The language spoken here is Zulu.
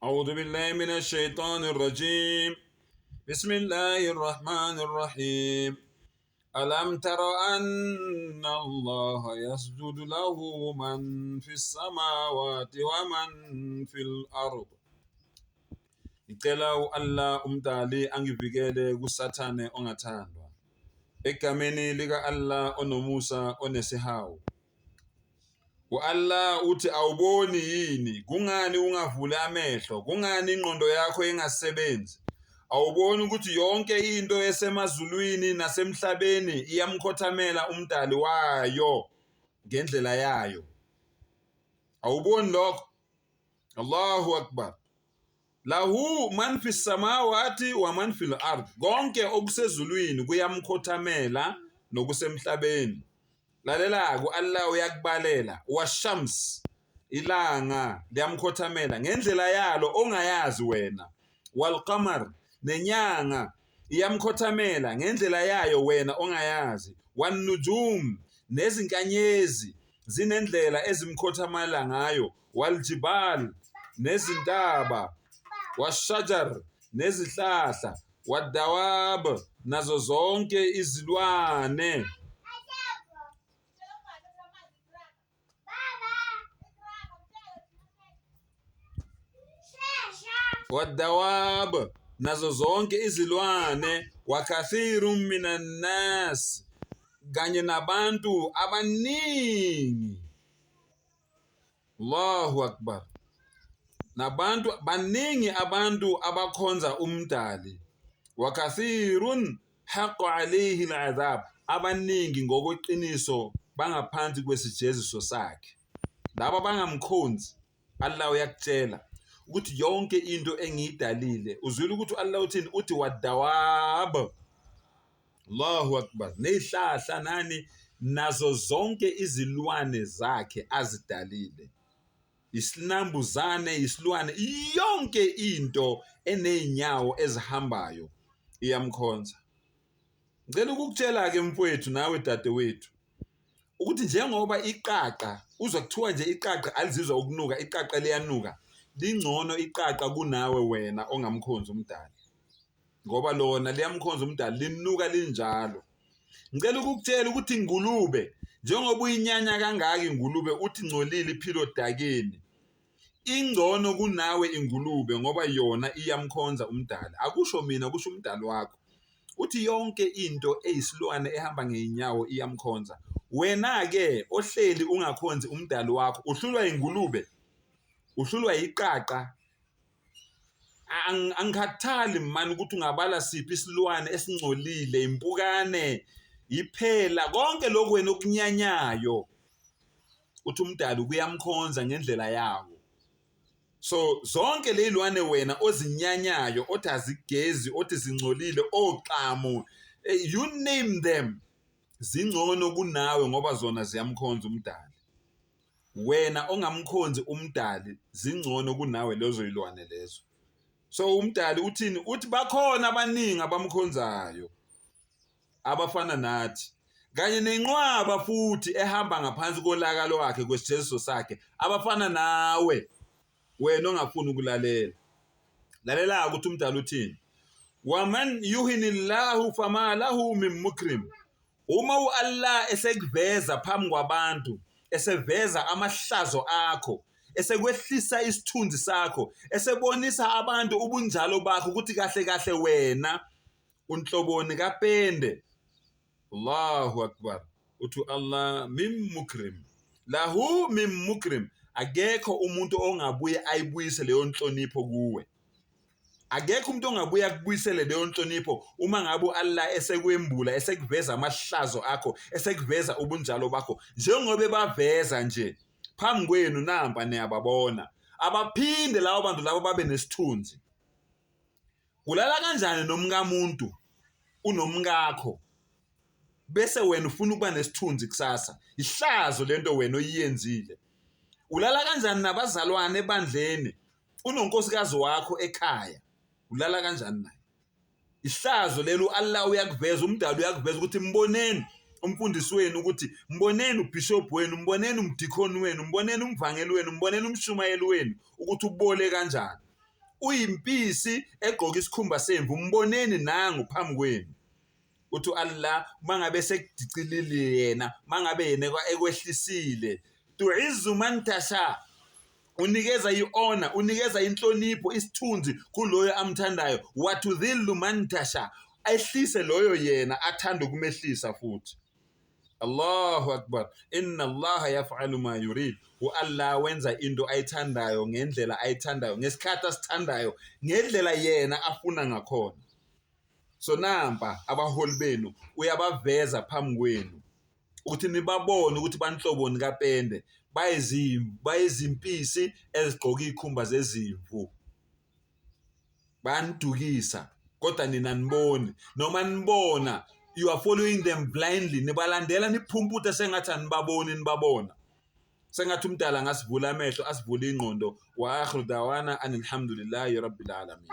أعوذ بالله من الشيطان الرجيم بسم الله الرحمن الرحيم ألم تر أن الله يسجد له من في السماوات ومن في الأرض. Ngicela u-Allah uMdali angivikele kuSathane ongathandwa. Egameni lika-Allah onomusa onesihawu. U-Allah uthi awuboni yini? Kungani ungavuli amehlo? Kungani ingqondo yakho ingasebenzi? Awuboni ukuthi yonke into esemazulwini nasemhlabeni iyamkhothamela uMdali wayo ngendlela yayo? Awuboni lokho? Allahu Akbar. Lahu man fi samawati wa man fil ard, konke okusezulwini kuyamkhothamela nokusemhlabeni. Lalela-ke, u-Allah uyakubalela washams, ilanga liyamkhothamela ngendlela yalo ongayazi wena, walqamar, nenyanga iyamkhothamela ngendlela yayo wena ongayazi, wanujum, nezinkanyezi zinendlela ezimkhothamela ngayo, waljibal, nezintaba, washajar, nezihlahla, wadawab, nazo zonke izilwane. Wadawab, nazo zonke izilwane, wakathiru minan nas, kanye nabantu abaningi. Allahu Akbar. Nabantu baningi abantu abakhonza uMdali. Wakathirun haqa alayhi al'adhab, abaningi ngokweqiniso bangaphansi kwesijeziso sakhe. Laba bangamkhonzi Allah uyakutshela ukuthi yonke into engiyidalile, uzwile ukuthi Allah uthini, uthi wadawab. Allahu Akbar. Nezihlahla nani nazo zonke izilwane zakhe azidalile, isinambuzane, isilwane, yonke into enezinyawo ezihambayo iyamkhonza. Ngicela ukukutshela-ke mfowethu nawe dadewethu ukuthi njengoba iqaqa uzwa kuthiwa nje iqaqa alizizwa ukunuka, iqaqa liyanuka, lingcono iqaqa kunawe wena ongamkhonzi uMdali, ngoba lona liyamkhonza uMdali, linuka linjalo. Ngicela ukukutshela ukuthi ingulube, njengoba uyinyanya kangaka ingulube uthi ngcolile iphila odakeni, ingcono kunawe ingulube ngoba yona iyamkhonza uMdali. Akusho mina, kusho uMdali wakho. Uthi yonke into eyisilwane ehamba ngey'nyawo iyamkhonza. Wena-ke ohleli ungakhonzi uMdali wakho, uhlulwa ingulube, uhlulwa yiqaqa. Angikhathali mani ukuthi ungabala siphi isilwane esingcolile, impukane, iphela, konke lokhu wena okunyanyayo. Uthi uMdali kuyamkhonza ngendlela yawo. So zonke ley'lwane wena ozinyanyayo, othi azigezi, othi zingcolile, oxamu, you name them, zingcono kunawe ngoba zona ziyamkhonza uMdali. Wena ongamkhonzi uMdali, zingcono kunawe lezo yilwane lezo. So uMdali uthini? Uthi bakhona abaningi abamkhonzayo abafana nathi, kanye nenqwaba futhi ehamba ngaphansi kolaka lwakhe, kwesijeziso sakhe, abafana nawe wena ongafuni ukulalela. Lalela ukuthi uMdali uthini. Waman yuhinillahu fama lahu min mukrim. Uma u-Allah esekuveza phambi kwabantu, eseveza amahlazo akho, esekwehlisa isithunzi sakho, esebonisa abantu ubunjalo bakho ukuthi kahle kahle wena unhloboni kapende. Allahu Akbar. Uthi Allah mim mukrim. Lahu mim mukrim. Akekho umuntu ongabuye ayibuyise leyo nhlonipho kuwe. Akekho umuntu ongabuye akubuyisele leyo nhlonipho uma ngabe u-Allah esekwembula, esekuveza amahlazo akho, esekuveza ubunjalo bakho, njengoba ebaveza nje phambi kwenu nampa niyababona. Abaphinde labo bantu labo babe nesithunzi. Ulala kanjani nomkamuntu unomkakho bese wena ufuna ukuba nesithunzi kusasa? Ihlazo lento wena oyiyenzile. Ulala kanjani nabazalwane ebandleni unonkosikazi wakho ekhaya? Ulala kanjani naye? Ihlazo lelo. U-Allah uyakuveza, uMdali uyakuveza ukuthi mboneni umfundisi wenu, ukuthi mboneni ubishop wenu, mboneni umdikhoni wenu, mboneni umvangeli wenu, mboneni umshumayeli wenu ukuthi ubole kanjani. Uyimpisi egqoka isikhumba semvu, umboneni nangu phambi kwenu. Uthi u-Allah mangabe sekudicilile yena, mangabe yena ekwehlisile, tu'izzu man tasha, unikeza i-honor, unikeza inhlonipho, isithunzi kuloyo amthandayo, watudhillu man tasha, ehlise loyo yena athanda ukumehlisa futhi. Allahu akbar, inna Allaha yaf'alu ma yurid. U-Allah wenza into ayithandayo ngendlela ayithandayo ngesikhathi asithandayo ngendlela yena afuna ngakhona. So nampa abaholi benu uyabaveza phambi kwenu ukuthi nibabone ukuthi banhloboni kapende, bayizimpisi ezigqoka iy'khumba zezimvu. Bayanidukisa kodwa nina niboni, noma nibona you are following them blindly, nibalandela niphumputha sengathi anibaboni, nibabona sengathi umdala angasivula amehlo asivule ingqondo. Wa akhiru dawana anilhamdulillahi rabbil alamin.